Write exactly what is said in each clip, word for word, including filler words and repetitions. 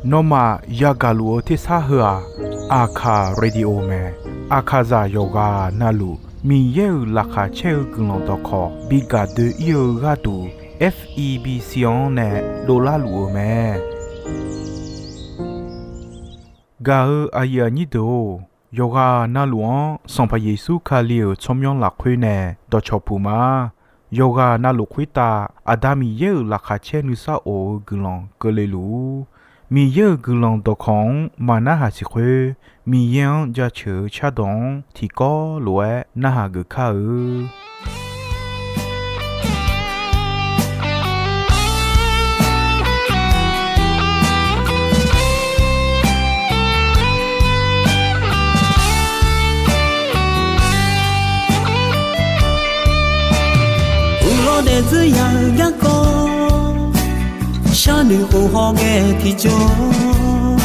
Nawmaf yagaq luf-eu tersar heu-aq, Aqkaq Radio mae. Aqkaqzaq yawqghaq navluf Miqyaer-euq laqkhaq caer-eu guiqlanq dawqkawq bi gaq doe-ir-eu gharduq, F E B C-anr nae dovlar luf-eu mae. Gaq-eu aqyuif aqnyir deuq-or, yawqghaq navluf-anr Sanqpaq Yeqsur Kali-euq tsawrmyanr lafkhoer nae dawqcawq puq ma. Yawqghaq navluf khoertav Aqda Miqyaer-euq laqkhaq caer nuisar of-eu guiqlanq keuvle luf-ur. Miqyaer-euq guiqlanq dawqkawq-anr maqnarhaq siq khoer, Miqyaer-anr jaceuq-eu cardawq-anr tiqkawv lof-aer narhaq geuf kar-eu. Uqlawr daefdzeur ya-eu garkawv, sharnoeq khof haw ghae tiqjawr,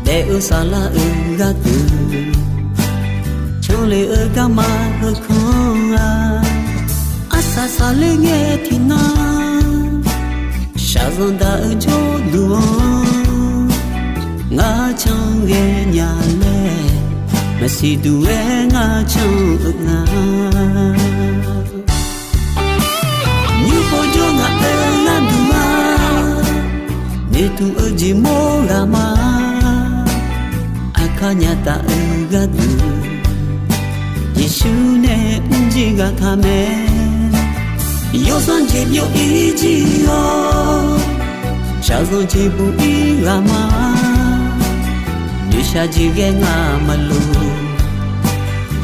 daef-eu saflar-euq gharduq, canle-eu garma heukanr-a, arsaq saqler ngae tiqnan, shaqzanq daq-eu jawrduq-anr, ngar can ghae nya laer, maqsiq duq-aer ngar can-eu nga. Nymr pov jawr ngaq-euq gharduq-a, noeqtmq-eu jeq mawr ghaq ma. Aqkar nya taf-eu gharduq, Yeqsur nae mrjir ghaq taq mae. Yawsanr jeq byov-ir jir-awr, shaqzanq jeq buq-ir ghaq ma. Noeqshaq jeq ghae ngaq maqloq,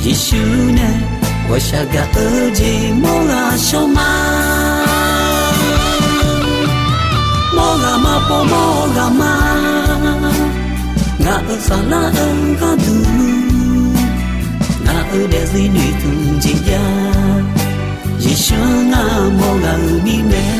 Yeqsur nae ghawqshaq gaq-eu jeq mawr ghaq shawr ma. Mawr ghaq ma pov mawr ghaq ma. Ngaq-euq saflar-eu gharduq, ngaq-euq daefzir noeqtmq jeq jav, Yeqsur ngar mawr ghaq-euq mirnae.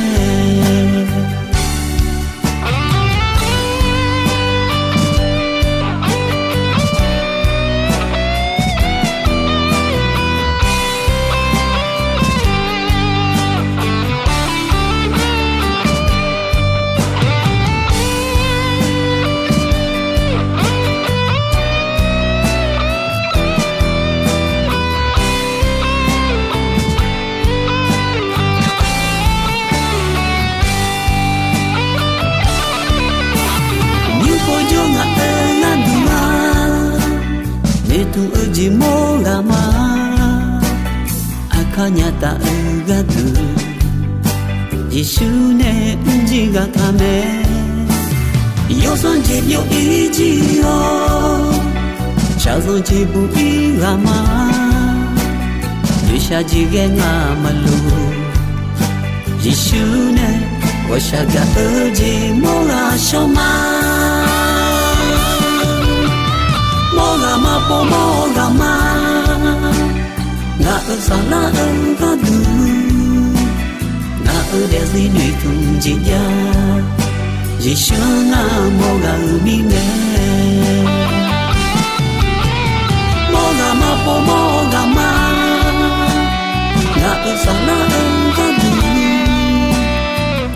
Nymr pov jawr ngaq-euq gharduq-a, noeqtmq-eu jeq mawr ghaq ma. Aqkar nya taf-eu gharduq, Yeqsur nae mrjir ghaq taq mae. Yawsanr jeq byov-ir jir-awr, shaqzanq jeq buq-ir ghaq ma. Noeqshaq jeq ghae ngaq maqloq, Yeqsur nae ghawqshaq gaq-eu jeq mawr ghaq shawr ma. Mawr ghaq ma pov mawr ghaq ma. Ngaq-euq saflar-eu gharduq, ngaq-euq daefzir noeqtmq jeq jav, Yeqsur ngar mawr ghaq-euq mirnae. Mawr ghaq ma pov mawr ghaq ma. Ngaq-euq saflar-eu gharduq,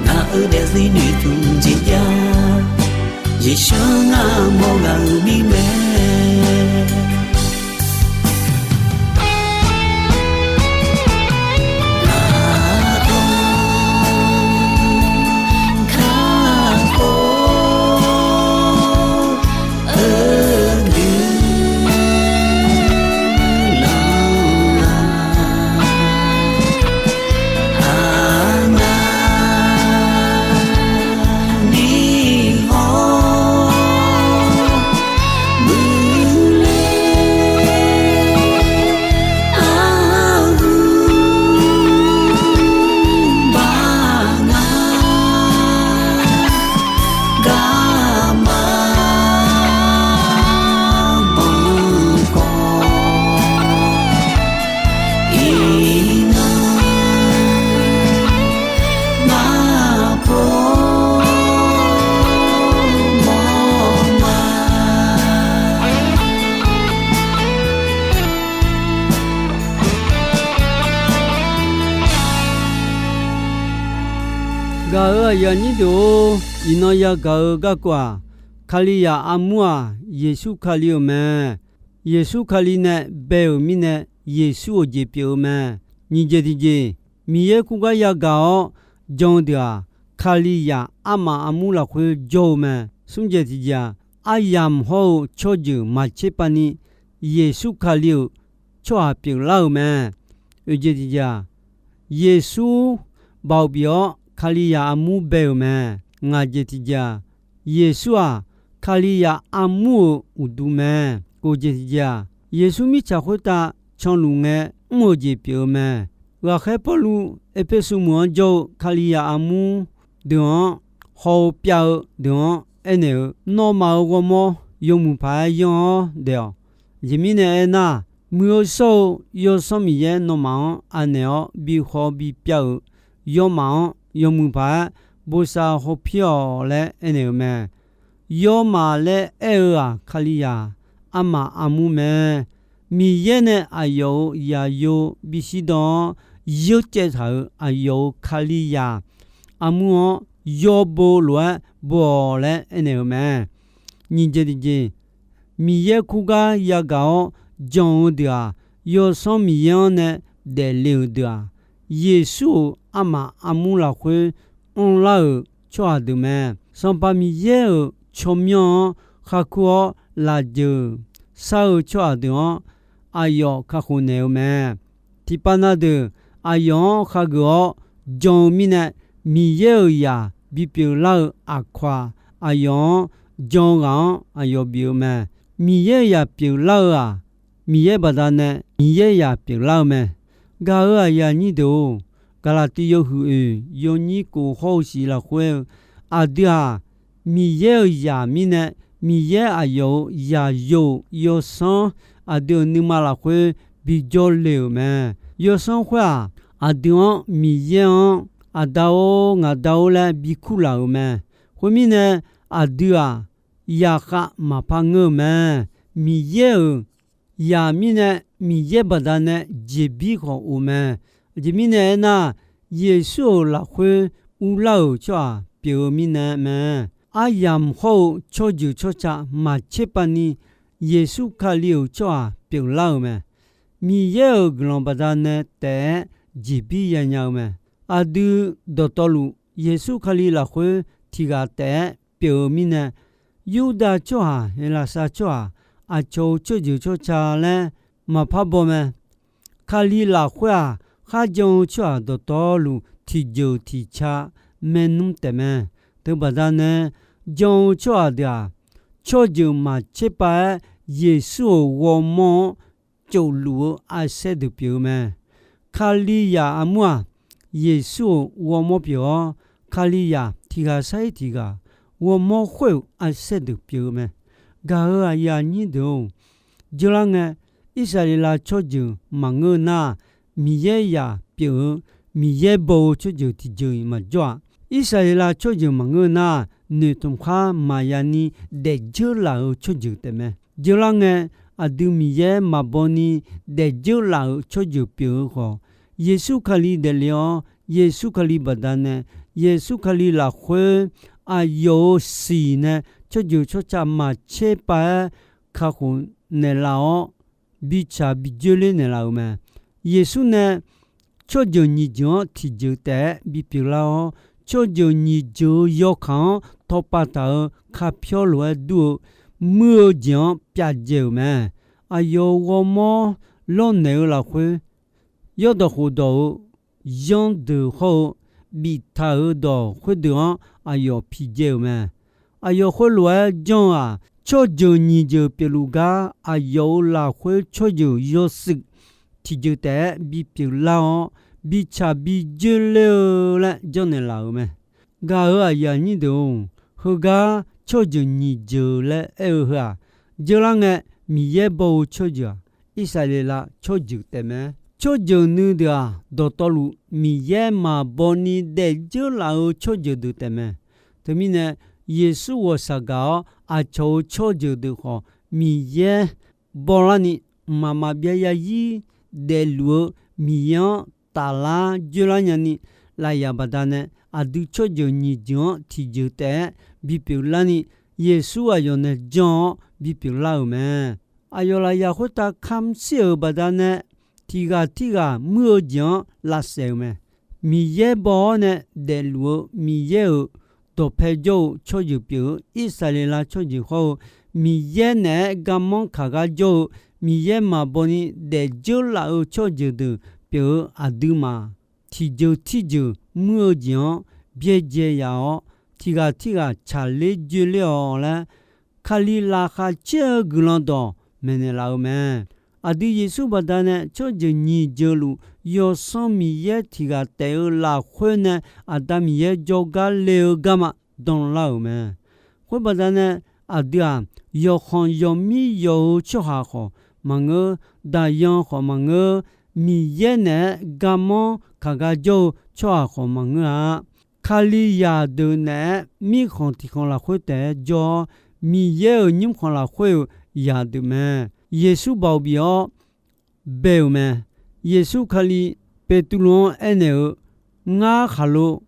ngaq-euq daefzir noeqtmq jeq jav, Yeqsur ngar mawr ghaq-euq mirnae. Aqyuif aqnyir deuq-or, iqnan yagaq-eu garkawv-aq, Kalizaq armur-aq, Yeqsur Kali-euq mae. Yeqsur Kali nae bae-euq mirnae, Yeqsur-euq jeq pyeuf-eu mae. Nyiq jeq tiqjeq, Miqyaer kurgar yagaq-awr jan-eu deuq-aq, Kalizaq armaf armur lafkhoer jawr-eu mae. Smr jeq tiqjeq-aq, aryamq hawr-eu tsawrjeuq maqtser pav ni Yeqsur Kali-euq tsawrhaq pyeuflar-euq mae. Oeq jeq tiqjeq-aq, Yeqsur baoq bif-awr Kalizaq armur bae-euq mae. Ngaq jeq tiqjeq-aq, Yeqsur-aq, Kalizaq armur-euq uqduq mae. Kof jeq tiqjeq-aq, Yeqsur mirtsaq khoertav canluf ngae mr-eu jeq pyeuf-eu mae. Ghaqkhaer Pawrluv Erpersu meuq-anr jawr-eu Kalizaq armur deuq-anr haw-eu pyav-eu deuq-anr aernaeq-eu, nawmaf-euq ghawrmawr yawmuiq paq-aer yanr-awr daef-awq. Aqjeq mirnae aernar, muiq-eu shawr-eu Yawsanr Miqyaer nawmaf-anr anaeq-awr bi haw bi pyav-euq yawmaf-anr yawmuiq paq-aer bosav hawpir-awq laer aernaeq-eu mae. Yawmaf laer aer-eu-aq, Kalizaq armaf armur mae. Miqyaer nae aqyawf-euq zaqyo bishir dan-awr, yeur caev taq-euq aqyawf-euq Kalizaq armur-anr yawbo lof-aer bo-awq laer aernaeq-eu mae. Nyiq jeq tiqjeq, Miqyaer kurgar yagaq-awr jan-eu deuq-aq, Yawsanr Miqyaer-anr nae daefle-euq deuq-aq, Yeqsur-euq armaf armur lafkhoer anrlar-euq tsawrhaq deuq mae. Sanqpaq Miqyaer-euq tsawrmyanr-anr kharkur-awr lafjeuq shar-eu tsawrhaq deuq-anr aqyawf kakhof naeq-eu mae. Tiqpav na deuq aqyawf-anr khageuf-awr jan-eu mirnae, Miqyaer-euq zaq bipyeuf lar-eu aqkawq-aq, aqyawf-anr jan-eu ghaq-anr aqyawf bif-eu mae. Miqyaer-euq zaq pyeuflar-eu-aq, Miqyaer baqdanae Miqyaer zaq pyeuflar-eu mae. Gaq-euq aqyuif aqnyir deuq-or, Gaqlaqtiv yawhuiq oeq yawnyir kof hawr-eu shiq lafkhoer-eu, aqdui-aq, Miqyaer-euq zaq mirnae, Miqyaer aqyawf-euq zaqyo-euq yawsanr aqdui-euq nuima lafkhoer bijawr le-euq mae. Yawsanr khoer-aq, aqdui-anr Miqyaer-anr Aqda-or, ngaqda-or laer bikur laf-euq mae. Khoermirnae, aqdui-aq, zaqkhav maqpar ngeur-eu mae. Miqyaer-euq zaq mirnae, Miqyaer baqdanae jeqbir khawf of mae. Aqjeq mirnae aernar, Yeqsur-euq lafkhoer urlar-euq tsawrhaq pyeuf-eu mirnae mae. Aryamq hawr-eu tsawrjeuq tsawrca maqtser pav ni Yeqsur Kali-euq tsawrhaq pyeuflar-euq mae. Miqyaer-euq guiqlanq baqdanae taef-aer jeqbir yanya-eu mae. Aqdui dawqtawvluf Yeqsur Kali lafkhoer tiq ghaq taef-aer pyeuf-eu mirnae, Yurdav tsawrhaq, Heqlaqsar tsawrhaq, aqcawq-euq tsawrjeuq tsawrca laer maqpar baw mae. Kali lafkhoer-aq, kharjan-eu tsawrhaq dawqtawvluf tiqjeuq tiqca maernmr taefmae. Teubaqda nae jan-eu tsawrhaq deuq-aq, tsawrjeuq maqtser pav-aer Yeqsur-euq ghawrmawr-anr tsofluf-eu arsaer deuq pyeuf-eu mae. Kalizaq armur-aq, Yeqsur-euq ghawrmawr pyeuf-awr, Kalizaq tiq ghaq sar-ir tiq ghaq ghawrmawr khoer-euq arsaer deuq pyeuf-eu mae. Gaq-euq aqyuif aqnyir deuq-or, dzeurlar ngae, Irsaqleqlav tsawrjeuq maqngeur nar, Miqyaer zaq pyeuf-eu, Miqyaer baw-eu tsawrjeuq tiqjeuq-iq maqjawr-aq. Irsaqleqlav tsawrjeuq maqngeur nar, noeqtmq khar maqya ni daefdzeur laf-euq tsawrjeuq taefmae. Dzeurlar ngae, aqdui Miqyaer maqbaw ni daefdzeur laf-euq tsawrjeuq pyeuf-eu khawf, Yeqsur Kali daefle-awr, Yeqsur Kali baqdanae, Yeqsur Kali lafkhoer aqyawf-euq siq nae tsawrjeuq tsawrca maqtser pav-aer kakhof naeqlaf-awr, bitsaq bidzoerler naeqlaf-euq mae. Yeqsur nae tsawrjeuq nyiq jeuq-anr tiqjeuq taef-aer bipyeuf lar-awr, tsawrjeuq nyiq jeuq-eu yawkaq-anr tawpav taq-euq kapyawr lof-aer dur-eu muir-eu jeq-anr pyavdzae-euq mae. Aqyawf-euq ghawrmawr lawrnaeq-eu lafkhoer, yawrdawq khofdawq-eu zanrdeuq hawr-eu biftaq-euq dawq khoerdeuq-anr aqyawf pidzae-euq mae. Aqyawf khoerlof-aer janr-eu-aq, tsawrjeuq nyiq jeuq pyeufluf gar aqyawf-euq lafkhoer tsawrjeuq yawshuif tiqjeuq taef-aer bipyeuf lar-awr, bitsaq bidzoerler-eu laer janrnaeq laf-euq mae. Gaq-euq aqyuif aqnyir deuq-or, heugar tsawrjeuq nyiq jeuq laer aer-eu heu-aq, dzeurlar ngae, Miqyaer baw-eu tsawrjeuq-aq, Irsaqleqlav tsawrjeuq taefmae. Tsawrjeuq nuideuq-aq, dawqtawvluf Miqyaer maqbaw ni daefdzeur laf-euq tsawrjeuq deuq taefmae. Teumirnae, Yeqsur ghawqshaq gaq-awr aqcawq-euq tsawrjeuq deuq khawf, Miqyaer bawlarni mqmaq maqbyav yarzir daefluf-eu Miqyaer-anr taflar dzoerlar nyani lafyaq baqdanae aqdui tsawrjeuq nyiq jeuq-anr tiqjeuq taef-aer bipyeuf larni, Yeqsur aqyawf nae jan-awr bipyeuf lar-euq mae. Aqyawf lafyaq khoertav kamq shir-euq baqdanae, tiq ghaq tirghaq muir-eu jeq-anr lavsaef-euq mae. Miqyaer baw-awr nae daefluf-eu Miqyaer-euq dawqpae jawr-eu tsawrjeuq pyeuf-eu, Irsaqleqlav tsawrjeuq hawr-eu, Miqyaer naeq-aer garmanr kaq gar jawr-eu, Miqyaer maqbaw ni daefdzeur laf-eu tsawrjeuq deuq pyeuf-eu aqduimaf, tiqjeuq tirjeuq muir-eu jeq-anr byaerdzae yaf-awr, tiq ghaq tirghaq tsaqler dzoerler-awq laer, Kali laqkhaq caer-eu guiqlanq dawq maeqnaeq laf-eu mae. Aqdui Yeqsur baqdanae tsawrjeuq nyiq jeuq luf Yawsanr Miqyaer tiq ghaq taef-eu lafkhoer nae Aqda Miqyaer jawrgar le-eu garma danlar-euq mae. Khoer baqdanae aqdui-aq, yawqkhanq yawqmir yawq-eu tsawrhaq khawf maqngeur, daqyan khawf maqngeur, Miqyaer naeq-aer garmanr kaq gar jawr-eu tsawrhaq khawf maqngeur-a. Kalizaq deuq naeq-aer mirkhanq tiq khanq lafkhoer taef-aer jawr-awr, Miqyaer-euq nymrkhanq lafkhoer-eu zaqdeuq mae. Yeqsur baoq bif-awr bae-euq mae. Yeqsur Kali Beqtuvluv-anr aernaeq-eu, Ngar khaqlo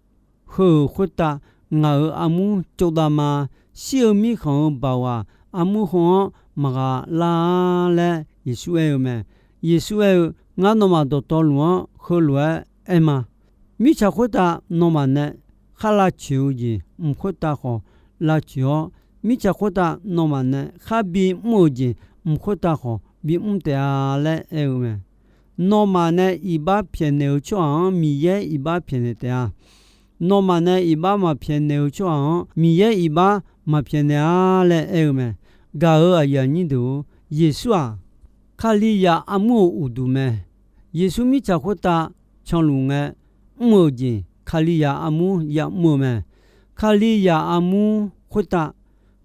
heu-euq khoertav ngaq-euq armur tsovdav ma. Shir-eu mirkhanq-euq baoq-aq, armur heu-anr maqghaq lar-a laer Yeqsur aer-eu mae. Yeqsur aer-eu, Ngar nawmaf dawqtawvluf-anr heulof-aer aer ma. Mirtsaq khoertav nawmaf nae khar lavtsoeq-eu jeq mq khoertav khawf lavtsoeq-awr, mirtsaq khoertav nawmaf nae khar bimr-euq jeq mq khoertav khawf bimr taef-a laer aer-eu mae. Nawmaf nae iqbax pyaeqnaeq-eu tsawrhaq-anr Miqyaer iqbax pyaeqnaeq taef-a. Nawmaf nae iqbax maqpyaeqnaeq-eu tsawrhaq-anr Miqyaer iqbax maqpyaeqnaeq-a laer aer-eu mae. Gaq-euq aqyuif aqnyir deuq-or, Yeqsur-aq, Kalizaq armur-euq uqduq mae. Yeqsur mirtsaq khoertav canluf ngae mr-euq jeq Kalizaq armur yamr-eu mae. Kalizaq armur khoertav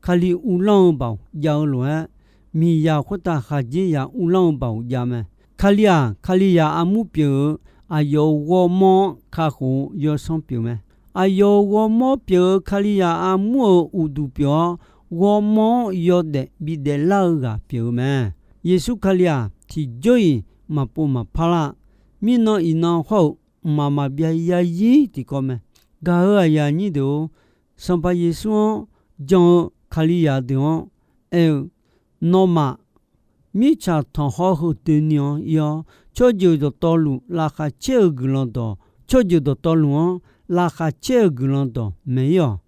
Kali uvlanr-eu baoq jav-eu lof-aer, miqzaq khoertav khaqdzerzaq uvlanr-eu baoq jav mae. Kali-aq, Kalizaq armur pyeuf-eu aqyawf-euq ghawrmawr-anr kakhof-eu yawsanr pyeuf mae. Aqyawf-euq ghawrmawr pyeuf-eu Kalizaq armur-euq uqduq pyeuf-awr, ghawrmawr-anr yawdaef bidaef lar-eu ghaq pyeuf-eu mae. Yeqsur Kali-aq, tiqjawr-iq maqpov maqpar lar. Mirnan iqnan hawr-eu mqmaq maqbyav yarzir tiqkawv mae. Gaq-euq aqyuif aqnyir deuq-or, Sanqpaq Yeqsur-anr jan-eu Kalizaq deuq-anr aer-eu, Nawmaf mirtsaq tanqkhawr heu doeni-anr ir-awr, tsawrjeuq dawqtawvluf laqkhaq caer-eu guiqlanq dawq, tsawrjeuq dawqtawvluf-anr laqkhaq caer-eu guiqlanq dawq maeq-ir-awq.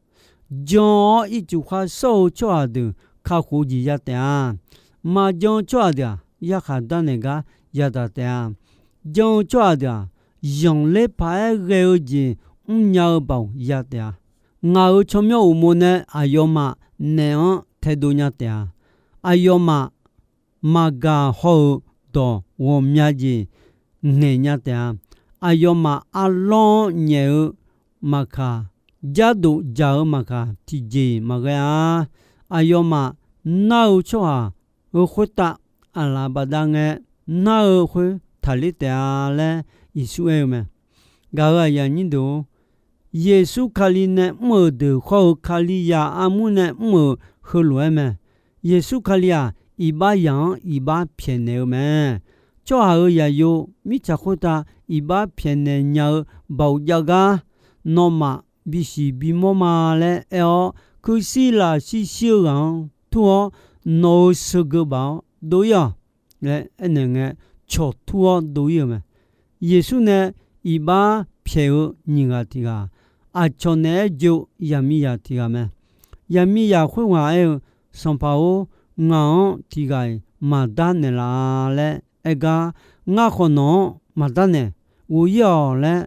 Jan-awr ircuf khar shawr-eu tsawrhaq deuq kakhof-eu jeq ya taef-a. Maqjan-eu tsawrhaq deuq-aq, yarkhaq darnaeq gar yadaq taef-a. Jan-eu tsawrhaq deuq-aq, zanqler paq-aer ghae-eu jeq mrnya-eu baoq ya taef-a. Ngaq-euq tsawrmyanr uqmov nae aqyawfmaf naef-anr taedov nya taef-a. Aqyawfmaf maqgaq haw-euq dawq ghawqmya jeq ngaeq nya taef-a. Aqyawfmaf arlawr-anr nyaef-eu maqkaq, jardof dzaq-eu maqkaq tiqjeq-iq maqghae-a. Aqyawfmaf nar-eu tsawrhaq-euq khoertav aqlaf bafdav ngae, nar-eu khoer taqler taef-a laer Yeqsur aer-eu mae. Gaq-euq aqyuif aqnyir deuq-or, Yeqsur Kali nae mr-euq deuq hawr-eu Kalizaq armur nae mr-euq heulof-aer mae. Yeqsur Kali-aq, iqbax zaq-anr iqbax pyaeqnaeq-eu mae. Tsawrhaq-euq zaqyo mirtsaq khoertav iqbax pyaeqnaeq nya-eu baoq jav gar, nawmaf bisiq bimawr ma laer aer-awr, kuirshir lafshir shir-eu ghaq-anr tur-awr, nawq-euq sheuqgeu baf-awr dov-ir-awq laer aernaeq ngae, cawq tur-awr dov-ir-euq mae. Yeqsur nae iqbax pyaeq-eu nyiq ghaq tiq ghaq, aqcawq naeq-aer jov-eu yaqmiqzaq tiq ghaq mae. Yaqmiqzaq khoerghaq aer-eu, Sanqpaq-or, ngaq-anr tiq ghaq-iq maqdar naeqlaf-a laer aer gar, ngar khawf nawq-anr maqdar naeq, ghof-ir-awq laer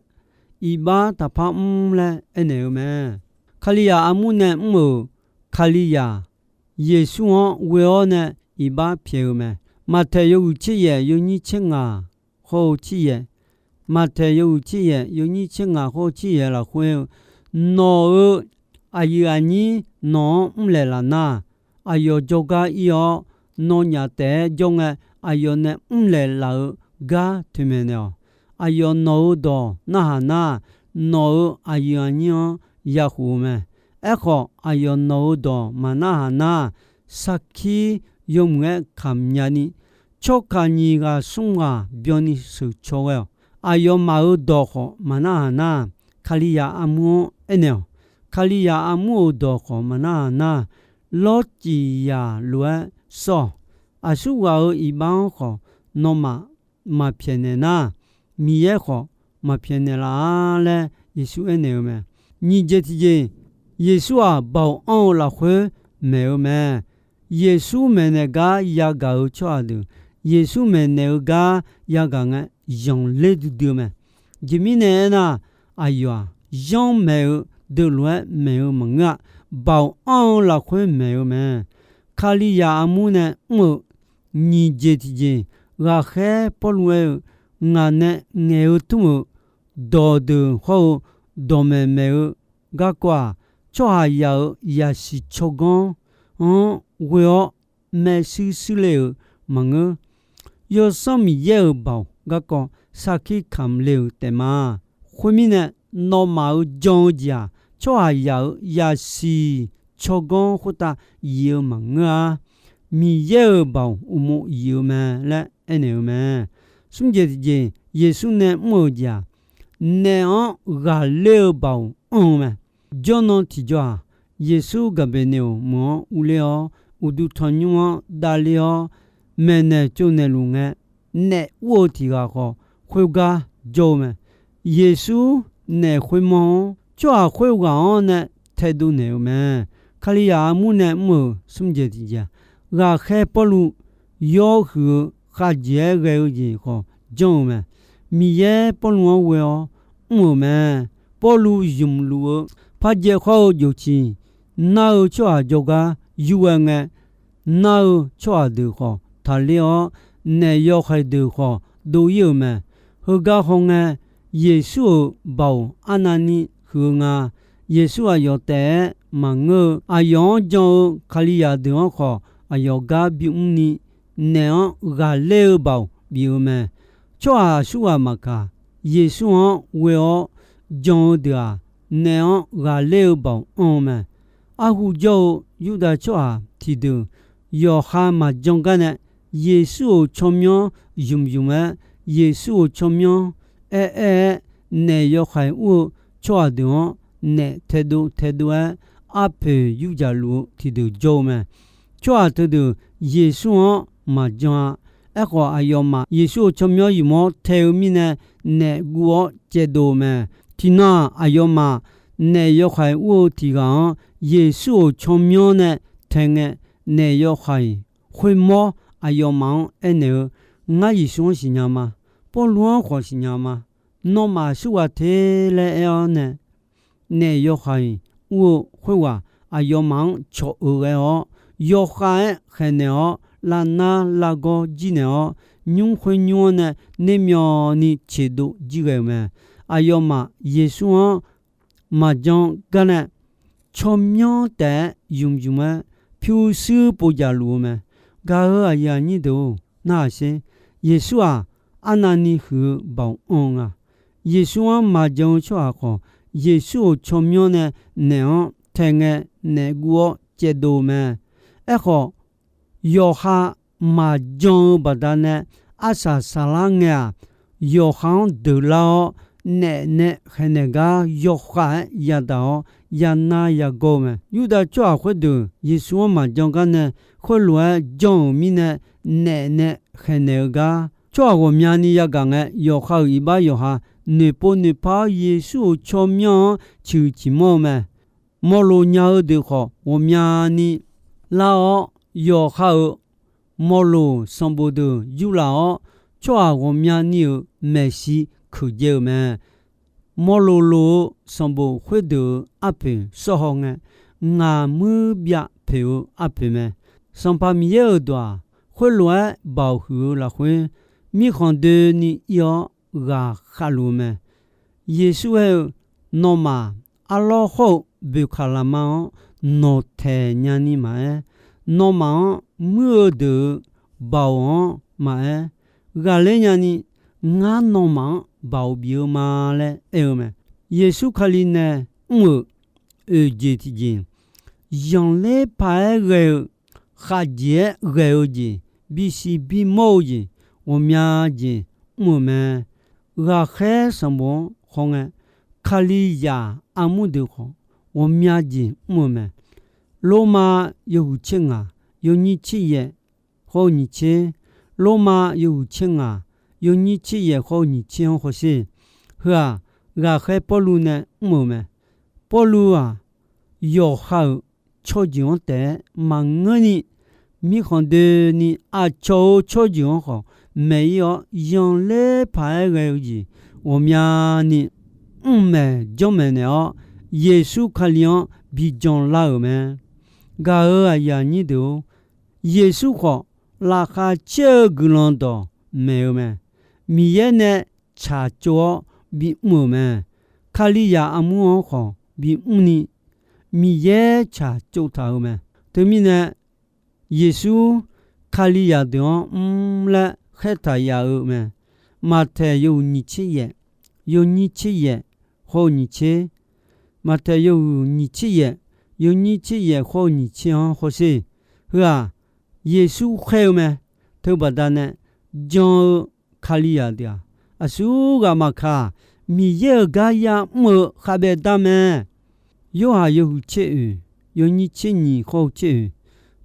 iqbax taqpar mr laer aernaeq-eu mae. Kalizaq armur nae mr-euq Kalizaq Yeqsur-anr ghoe-awr nae iqbax pyaeq-eu mae. Maqtaeq yawhuiq tser yaef yawnyir tser ngaq hawr-eu tser yaef, Maqtaeq yawhuiq tser yaef yawnyir tser ngaq hawr-eu tser yaef lafkhoer-eu, nawq-euq aqyuif aqnyir nawq-anr mrlaeq laf nar, aqyawf jawrgar ir-awr, nawnyaf taef-aer jawr ngae, aqyawf nae mrlaeq laf-eu gar toeqmaeq naeq-awq. Aqyawf nawq-euq dawq narhaq nar, nawq-euq aqyuif aqnyir-anr yakhof-eu mae. Aerkhawf, aqyawf nawq-euq dawq maqnarhaq nar, sarkir yawmuiq-aer kamq nyani, tsawrkaq nyiq ghaq smr ghaq byanni sheuqcaw ghae-awq. Aqyawfmaf-euq dawq khawf maqnarhaq nar, Kalizaq armur-anr aernaeq-awq. Kalizaq armur-euq dawq khawf maqnar-aq nar, lawrcif yaq lof-aer sawr-awq. Aqsurghaq-euq iqbax-anr khawf nawmaf maqpyaeqnaeq nar, Miqyaer khawf maqpyaeqnaeq laf-a laer Yeqsur aernaeq-eu mae. Nyiq jeq tiqjeq, Yeqsur-aq, baoq anr-eu lafkhoer maeq-eu mae. Yeqsur maeqnaeq gar yagaq-eu tsawrhaq deuq, Yeqsur maeqnaeq-eu gar yagaq ngae, zanqler duidui-eu mae. Aqjeq mirnae aernar, aqyawf-aq, zanr maeq-eu deuq lof-aer maeq-eu maqngeur-a. Baoq anr-eu lafkhoer maeq-eu mae. Kalizaq armur nae mr-euq nyiq jeq tiqjeq, ghaqkhaer Pawrluv aer-eu, ngaq nae ngaeq-eu tmr-euq dawqdeuq hawr-eu dawqmaeq maeq-eu garkawv-aq, tsawrhaqzaq-euq yasiq tsawrganr-anr ghoe-awr maershuir shuir le-euq maqngeur. Yawsanr Miqyaer-euq baoq garkawv sarkir kamq le-euq taef ma. Khoermirnae, nawmaf-euq jan-eu jeq-aq, tsawrhaqzaq-euq yasiq tsawrganr khoertav yif-eu maqngeur-a. Miqyaer-euq baoq uqmov yif-eu mae laer aernaeq-eu mae. Smr jeq tiqjeq, Yeqsur nae mr-euq jeq-aq, naef-anr ghaqler-eu baoq anr-eu mae. Jawrnan tiqjawr-aq, Yeqsur Gaqbeqneqoq meuq-anr urler-awr, uqduq tanqnymr-anr davler-awr, maeqnaeq tsovnaeq luf ngae, naef ur-eu tiq ghaq khawf, khoergar jawr-eu mae. Yeqsur naef khoermawr-anr, tsawrhaq khoerghaq-anr nae taedov naeq-eu mae. Kalizaq armur nae mr-euq smr jeq tiqjeq-aq, ghaqkhaer Pawrluv yawhuiq-eu khavjeq-aer ghae-eu jeq khawf janr-eu mae. Miqyaer Pawrluv-anr ghoe-awr mr-euq mae. Pawrluv zmqluf-eu parjaev khawr-eu jofciq nar-eu tsawrhaq jawrgar yurghae ngae, nar-eu tsawrhaq deuq khawf taqler-awr, naef yawhaiq deuq khawf dov-ir-euq mae. Heugar hawngae, Yeqsur-euq baoq arnavni huiq-eu nga. Yeqsur aqyawf taef-aer maqngeur-eu, aqyawf-anr jan-eu Kalizaq deuq-anr khawf, aqyawf gar bimr ni naef-anr ghaqler-eu baoq bif-eu mae. Tsawrhaq aqsurghaq maqkaq, Yeqsur-anr ghoe-awr jan-eu deuq-aq, naef-anr ghaqler-eu baoq anr-eu mae. Arhu jawr-eu Yurdav tsawrhaq tiqdeuq, yawqha maqjan gar nae, Yeqsur-euq tsawrmyanr zmq zmq-aer, Yeqsur-euq tsawrmyanr aer aer-aer, naef yawhaiq ur-eu tsawrhaq deuq-anr naef taedov taedov-aer, arpoeq yurdzaq luf-eu tiqdeuq jawr-eu mae. Tsawrhaq teudeuq Yeqsur-anr maqjan-a. Aerkhawf, aqyawfmaf Yeqsur-euq tsawrmyanr zmq-awr tae-eu mirnae, naef guv-awr caevdov-eu mae. Tiqnan-aq, aqyawfmaf naef yawhaiq ur-eu tiq ghaq-anr Yeqsur-euq tsawrmyanr nae tae ngae, naef yawhaiq khoermawr aqyawfmaf-anr aernaeq-eu, Ngar Yeqsur-anr siqnya ma. Pawrluv-anr khawf siqnya ma. Nawmaf aqsurghaq te laer aer-awr nae, naef yawhaiq ur-eu khoerghaq aqyawfmaf-anr cawq-eu ghae-awr, yawkhav-aer khaeqnaeq-awr, lavnar lavgawr jir naeq-awr, nymr khoer nymr-anr nae nermyawvni ceqdov jir ghae-euq mae. Aqyawfmaf Yeqsur-anr maqjan gar nae, tsawrmyanr taef-aer zmq zmq-aer pyurshuir povdzaq luf-eu mae. Gaq-euq aqyuif aqnyir deuq-or, narhaq sher. Yeqsur-aq, arnavni huiq-eu baoq anr-eu nga. Yeqsur-anr maqjan-eu tsawrhaq khawf, Yeqsur-euq tsawrmyanr nae naef-anr tae ngae, naef guv-awr caevdov-eu mae. Aerkhawf, yawqha maqjan-eu baqdanae arsaq saqlar ngae-aq, yawqha-anr deuqlar-awr, naef nae khaeqnaeq gar yawkhav-aer yadaq-awr, yanar yagawr-eu mae. Yurdav tsawrhaq khoerdeuq Yeqsur-anr maqjan gar nae, khoerlof-aer jan-euq mirnae, naef nae khaeqnaeq-eu gar tsawrhaq ghawqmyani yagaq ngae, yawqha-euq iqbax yawqha noeqpov noeqpar-awr, Yeqsur-euq tsawrmyanr-anr ciq ciqmanr-eu mae. Mawloq nya-eu deuq khawf ghawqmyani lar-awr, yawqha-euq mawloq sanqbof deuq yurlaf-awr, tsawrhaq ghawqmyani-euq maeqshi keuqdzae-euq mae. Mawloq loq-eu sanqbof khoerdeuq-euq arpoeq sawr haw ngae, ngaq muir byav poeq-eu arpoeq mae. Sanqpaq Miqyaer-euq dawq-aq, khoerlof-aer baoq huiq-eu lafkhoer, mirkhanq doeni ir-awr ghaq khavluf-eu mae. Yeqsur aer-eu, Nawmaf, arlawr hawr-eu boeqkaq lafma-anr nawqtaeq nyani maqaer, nawmaf-anr muir-eu deuq-euq baoq-anr maqaer, ghaqler nyani, ngar nawmaf-anr baoq bif-eu ma laer aer-eu mae. Yeqsur Kali nae mr-euq oeq jeq tiqjeq, zanqler paq-aer ghae-eu, khaqjeq-aer ghae-eu jeq, bisiq bimawr-eu jeq, ghawqmya jeq mr-euq mae. Ghaqkhaer sanqbof-anr hawngae, Kalizaq armur deuq khawf, ghawqmya jeq mr-eu mae. Lormav yawhuiq tser ngaq, yawnyir tser yaef, hawr-eu nyiq tser. Lormav yawhuiq tser ngaq, yawnyir tser yaef, hawr-eu nyiq tser-anr hawsher. Heu-aq, ghaqkhaer Pawrluv nae mr-euq mae. Pawrluv-aq, yawqha-euq tsawrjeuq-anr taef-aer maqngeurni, mirkhanq doeni aqcawq-euq tsawrjeuq-anr khawf maeq-ir-awr, yanler paq-aer ghae-eu jeq ghawqmyani mr maeq janrmaeq naeq-awr, Yeqsur Kali-anr bi janlar-euq mae. Gaq-euq aqyuif aqnyir deuq-or, Yeqsur khawf, laqkhaq caer-eu guiqlanq dawq maeq-eu mae. Miqyaer nae tsaqtsov-awr bimr-euq mae. Kalizaq armur-anr khawf bimrni, Miqyaer tsaqtsov taq-euq mae. Teumirnae, Yeqsur Kalizaq deuq-anr mr laer khaertaq yaf-eu mae. Maqtaeq yawhuiq nyiq tser yaef, yawnyir tser yaef, hawr-eu nyiq tser. Maqtaeq yawhuiq nyiq tser yaef, yawnyir tser yaef, hawr-eu nyiq tser-anr hawsher. Heu-aq, Yeqsur khaer-eu mae. Teubaqda nae jan-eu Kalizaq deuq-aq, aqsurghaq maqkaq, Miqyaer-euq gar yamr-eu khavbaev dar mae. Yorhaq yawhuiq tser oeq, yawnyir tser nyiq hawr-eu tser oeq,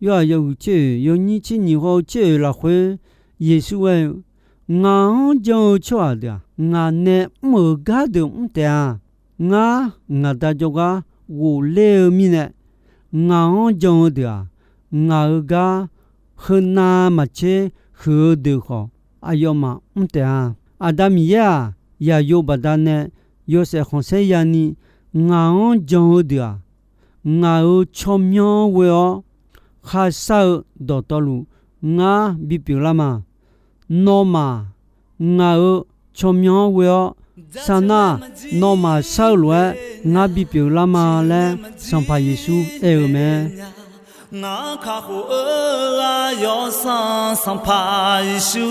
Yorhaq yawhuiq tser oeq, yawnyir tser nyiq hawr-eu tser oeq lafkhoer, Yeqsur aer-eu, Ngaq-anr jan-eu tsawrhaq deuq-aq, ngaq nae mr-euq gardeuq mr taef-a. Ngar, ngaq Da jawrgar ghofler-eu mirnae, ngaq-anr jan-eu deuq-aq, ngaq-euq gar heunav maqtser huiq-eu deuq khawf, aqyawfmaf mr taef-a. Aqda Miqyaer-aq, yaqyo baqdanae yawshaef khanqsaer yani ngaq-anr jan-eu deuq-aq, ngaq-euq tsawrmyanr-anr ghoe-awr, kharshar-eu dawqtawvluf ngar bipyeuf lar ma. Nawmaf, ngaq-euq tsawrmyanr-anr ghoe-awr, sar nar, nawmaf shar-eu lof-aer ngar bipyeuf lar ma laer, Sanqpaq Yeqsur aer-eu mae. Ngaq-anr kakhof-eu aqyawf sanq Sanqpaq Yeqsur.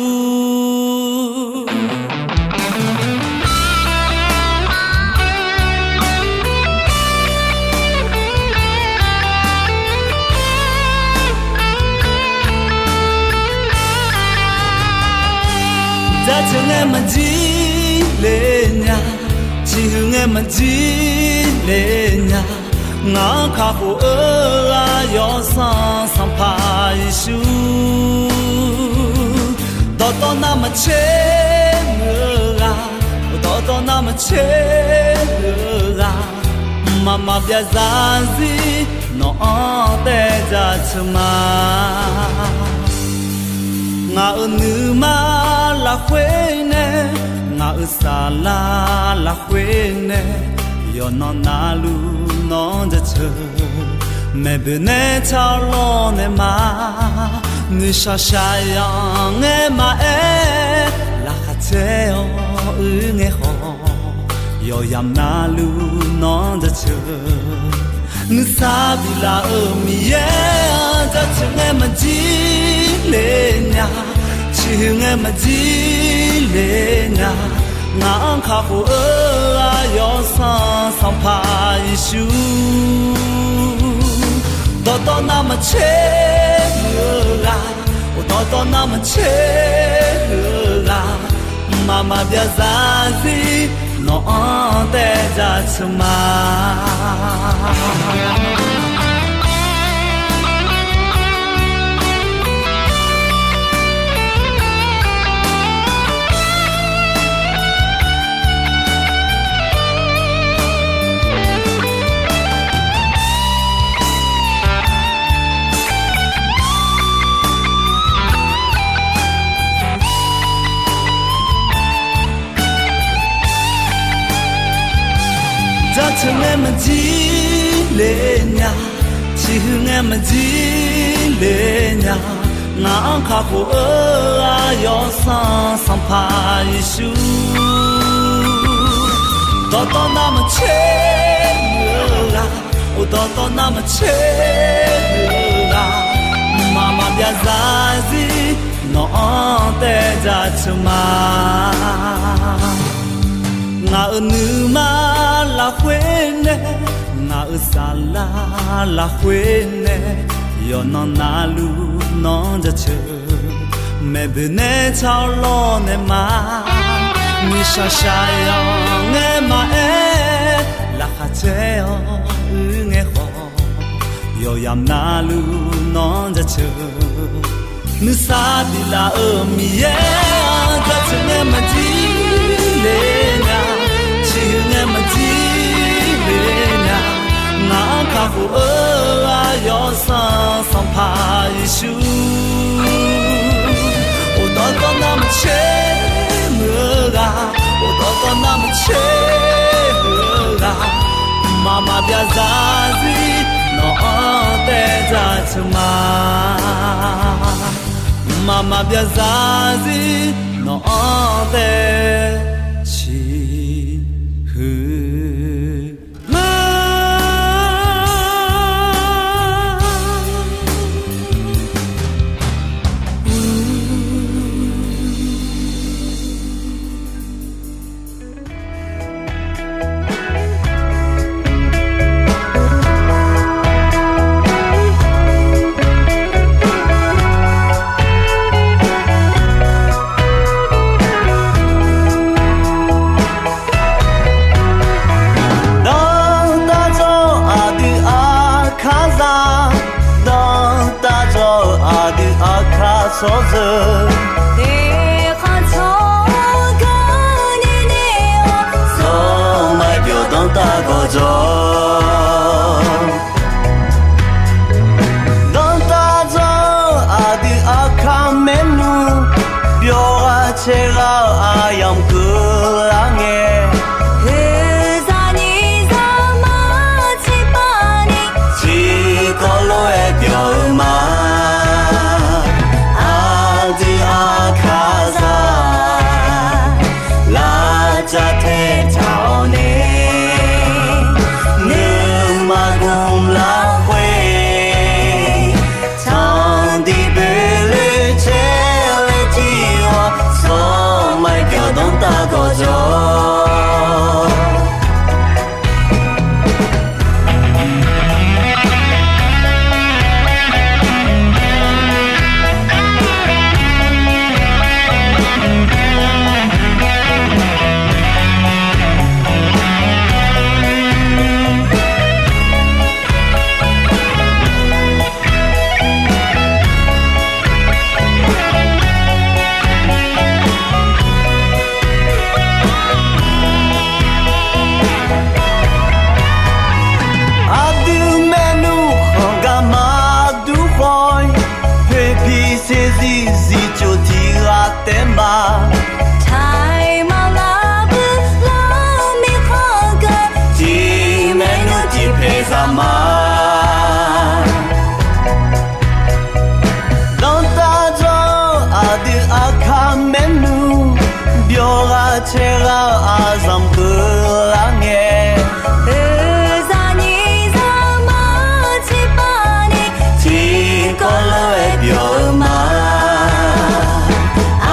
Jaceuq ngae maqjir le nya, ciqhuiq ngae maqjir le nya, ngaq-anr kakhof-eu aqyawf sanq Sanqpaq Yeqsur. Dawqtawv navmaqtser muiq-eu ghaq, dawqtawv navmaqtser muiq-eu ghaq, mqmaq maqbyav zarzir nawq-anr taev jaceuq ma. Ngaq-euq nuima lafkhoer nae, ngaq-euq saflar lafkhoer nae, yawqnan navluf nawq-anr jaceuq. Maeqboeq nae tsawrlawr nae ma, nuishaq shaqyanq ngae maqaer, laqkhaq caer-awr uir ngae khawf, yawqyamq navluf nawq-anr jaceuq. Nuisar biflaf-euq Miqyaer-anr jaceuq ngae maqjir le nya, ciqhuiq ngae maqjir le nya, ngaq-anr kakhof-eu aqyawf sanq Sanqpaq Yeqsur. Dawqtawv navmaqtser muiq-eu ghaq, dawqtawv navmaqtser muiq-eu ghaq, mqmaq maqbyav zarzir nawq-anr taev jaceuq ma. Jaceuq ngae maqjir le nya, ciqhuiq ngae maqjir le nya, ngaq-anr kakhof-eu aqyawf sanq Sanqpaq Yeqsur. Dawqtawv navmaqtser muiq-eu ghaq, dawqtawv navmaqtser muiq-eu ghaq, mqmaq maqbyav zarzir nawq-anr taev jaceuq ma. Ngaq-euq nuima lafkhoer nae, ngaq-euq saflar lafkhoer nae, yawqnan navluf nawq-anr jaceuq. Maeqboeq nae tsawrlawr nae ma, nuishaq shaqyanq ngae maqaer, Khaqcaer-awr uir ngae khawf, yawqyamq navluf nawr jaceuq. Nuisar biflaf-euq Miqyaer-anr jaceuq ngae maqjir le nya, ciqhuiq ngae maqjir le nya. Ngaq-anr kakhof-eu aqyawf Sanqpaq Yeqsur, uqdawr dawrnar maqtser muiq-eu ghaq, uqdawr dawrnar maqtser muiq-eu ghaq, mqmaq maqbyav zarzir nawq-anr taev jaceuq ma. Mqmaq maqbyav zarzir nawq-anr taev ciqhuiq ma. Dantaq dzawr aqdui aqkar zaq, dantaq dzawr-eu aqdui aqkar tsawrzeuq, eqkhanq tsawrganr nae nae-awr, zawr maqbyawq dantaq gawqjawq. Dantaq dzawr-eu aqdui aqkar maernmr, byawq ghaq caer ghaq-eu aqyamq keuvlar ngae, oeqzaq nyiq zaqmar tiqpav ni, tiqkawv lof-aer byawq-eu ma. Aqdui aqkar zaq, lavcav tae taq-awr nae, nuima gmq lafkhoer, tanqdiq boeqloe caer-aer tir-awr, zawr maqbyawq dantaq gawqjawq. Aqdui maernmr khanq gar maqdur khawf-ir, poeqpiq saeqzir zifcof tiq ghaq taef ma. Taiq maqnga bui lar mirkhanq geu, tiq maernmr tiq paeq zaq ma. Dantaq dzawr-eu aqdui aqkar maernmr, byawq ghaq caer ghaq-eu aqzanq keuvlar ngae, oeqzaq nyiq zaqmar tiqpav ni, tiqkawv lof-aer byawq-eu ma.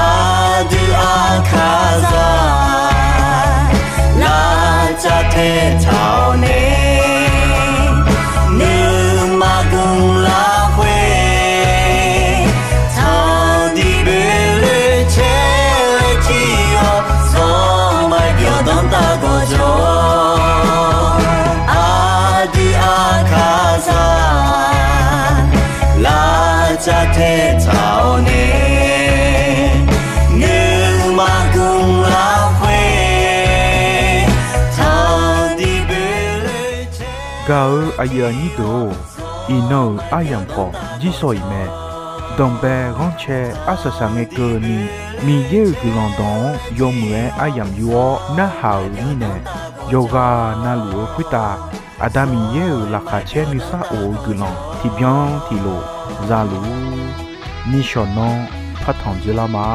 Aqdui aqkar zaq, lavcav tae taq-awr nae, nuima gmq lafkhoer, tanqdiq boeqloe caer-aer tir-awr, zawr maqbyawq dantaq gawqjawq. Aqdui aqkar zaq, lavcav tae taq-awr nae, nuima gmq lafkhoer, tanqdiq boeqloe caer. Gaq-eu aqyuif aqnyir deuq-or, iqnan-euq aryamq khawf jirsawq iq mae. Danqbae ghanrcae arsaq saq ngae keuvni, Miqyaer-euq guiqlanq dawq-anr yawmuiq-aer aryamq yur-awr narhaq-euq mirnae, yawqghaq navluf-eu khoertav Aqda Miqyaer-euq laqkhaq caer nuisar of-eu guiqlanq tiqbyan tiqlof zaluf-ur. Nishawq nanr partanq dzoerlar ma.